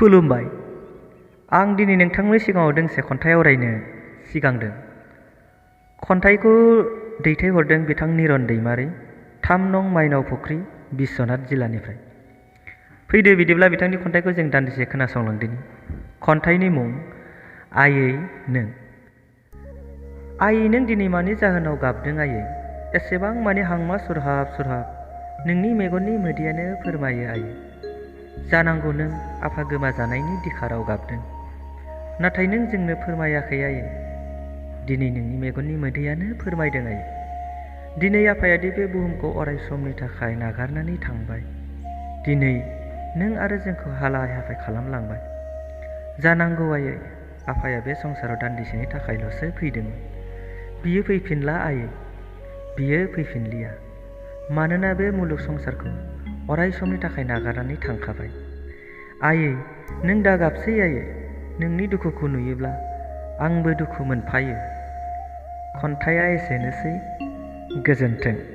खुलुमबाय। आं दिनै नोंथांनि सिगाङाव दोंसे खन्थाइ आवरायनो सिगांदों। खन्थाइखौ दैथायहरदों बिथां निरन दैमारि, 3 नं माइनाव फुख्रि, बिश्वनाथ जिल्लानिफ्राय। फैदो बिदिब्ला बिथांनि खन्थाइखौ जों दान्दिसे खोनासंलांदिनि। खन्थाइनि मुं आयै नों। आयै नों दिनै मानि जाहोनाव गाबदों आयै, एसेबां मानि हांमा सुरहाब सुरहाब, नोंनि मेगननि मोदैयानो फोरमायो आयै। जानांगौ नों आफा गोमाजानायनि दिखाराव गाबदों, नाथाय नों जोंनो फोरमायाखै आयै। दिनै नोंनि मेगननि मोदैयानो फोरमायदों आयै। दिनै आफायादि बे बुहुमखौ अराय समनि थाखाय नागारनानै थांबाय। दिनै नों आरो जोंखौ हालाय हाफाय खालामलांबाय। जानांगौ आयै आफाया बे संसाराव दान्दिसेनि थाखायल'सो फैदोंमोन। बियो फैफिनला आयै, बियो फैफिनलिया। मानोना बे मुलुग संसारखौ अराय समनि थाखाय नागारनानै थांखाबाय। आयै नों दा गाबसै आयै, नोंनि दुखुखौ नुयोब्ला आंबो दुखु मोनफायो। खन्थाइया एसेनोसै, गोजोन्थों।